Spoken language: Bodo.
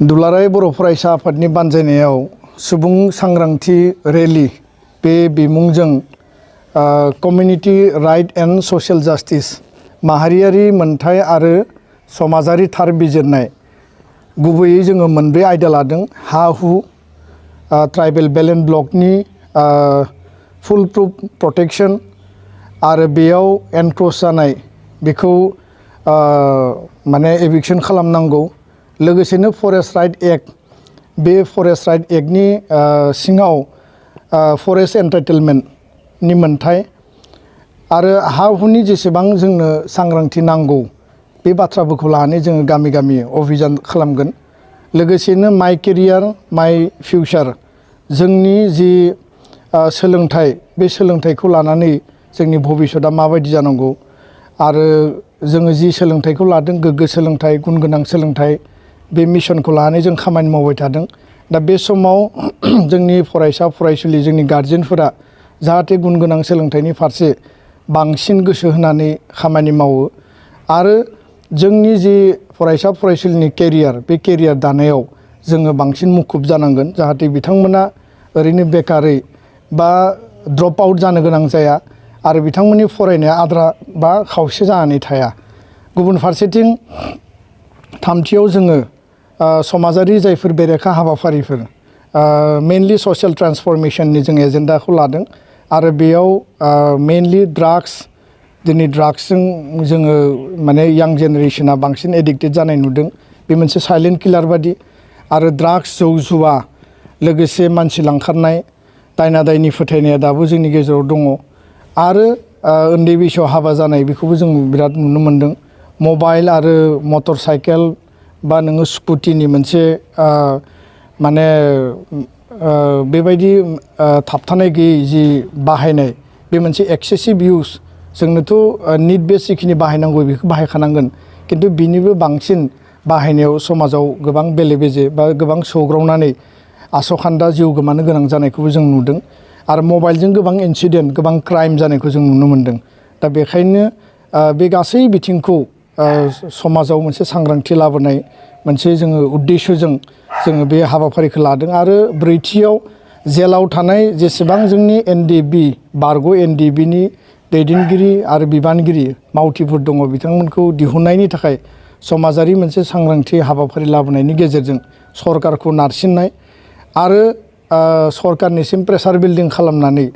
दुलाराय बर' फरायसा आफादनि बानजायनायाव सुबुं सांग्रांथि रेली बे बिमुंजों कमिउनिटी राइट एंड सशियेल जस्टिस माहारियारि मोनथाय आरो समाजारि थार बिजिरनाय गुबैयै जोङो मोनब्रै आयदा लादों हा हु ट्राइबेल बेलेन्स ब्लकनि फुल प्रुफ प्रटेक्शन आरो बेयाव एनक्रोच जानाय बेखौ माने एभिक्शन खालामनांगौ लोगोसेनो फरेस्ट राइट एक्ट बे फरेस्ट राइट एक्टनि सिङाव फरेस्ट एन्टाइटेलमेन्टनि मोनथाय आरो हा हुनि जेसेबां जोंनो सांग्रांथि नांगौ बे बाथ्राफोरखौ लानानै जोङो गामि गामि अभियान खालामगोन लोगोसेनो माइ केरियार माइ फिउचार जोंनि जि सोलोंथाइ बे सोलोंथाइखौ लानानै जोंनि भबिष्यतआ माबायदि जानांगौ आरो जोङो जि सोलोंथाइखौ लादों गोग्गो सोलोंथाइ गुन गोनां सोलोंथाइ बे मिशनखौ लानानै जों खामानि मावबाय थादों दा बे समाव जोंनि फरायसा फरायसुलि जोंनि गार्जेनफोरा जाहाथे गुन गोनां सोलोंथाइनि फारसे बांसिन गोसो होनानै खामानि मावो आरो जोंनि जि फरायसा फरायसुलिनि केरियार बे केरियार दानायाव जोङो बांसिन मुखुब जानांगोन जाहाथे बिथांमोना ओरैनो बेकारै बा ड्रप आउट जानो गोनां जाया आरो बिथांमोननि फरायनाया आद्रा बा खावसे जानानै थाया गुबुन फारसेथिं थामथियाव जोङो समाजारि जायफोर बेरेखा हाबाफारिफोर मेनलि सशियेल ट्रान्सफरमेशननि जों एजेन्डाखौ लादों आरो बेयाव मेनलि ड्राग्स दिनै ड्राग्सजों जोङो माने यां जेनेरेशना बांसिन एडिक्टेड जानाय नुदों बे मोनसे साइलेन्ट किलार बादि आरो ड्राग्स जौ जुवा लोगोसे मानसि लांखारनाय दायना दायनि फोथायनाया दाबो जोंनि गेजेराव दङ आरो उन्दै बैसोआव हाबा जानाय बेखौबो जों बिराद नुनो मोनदों मबाइल आरो मटर साइकेल बा नोङो स्कुटिनि मोनसे माने बेबायदि थाबथानाय गैयै जि बाहायनाय बे मोनसे एक्सेसिभ इउज जोंनोथ' निड बेस जिखिनि बाहायनांगौ बेखौ बाहायखानांगोन खिन्थु बिनिबो बांसिन बाहायनायाव समाजाव गोबां बेले बेजे बा गोबां सौग्रावनानै आसखान्दा जिउ गोमानो गोनां जानायखौबो जों नुदों आरो मबाइलजों गोबां इन्सिडेन्ट गोबां क्राइम जानायखौ जों नुनो मोनदों दा बेखायनो बे गासै बिथिंखौ समाजाव मोनसे सांग्रांथि लाबोनाय मोनसे जोङो उद्देश्यजों जोङो बे हाबाफारिखौ लादों आरो ब्रैथियाव जेलाव थानाय जेसेबां जोंनि एनडिबि बारग' एनडिबिनि दैदेनगिरि आरो बिबानगिरि मावथिफोर दङ बिथांमोनखौ दिहुननायनि थाखाय समाजारि मोनसे सांग्रांथि हाबाफारि लाबोनायनि गेजेरजों सरकारखौ नारसिननाय आरो सरकारनिसिम प्रेसार बिल्डिं खालामनानै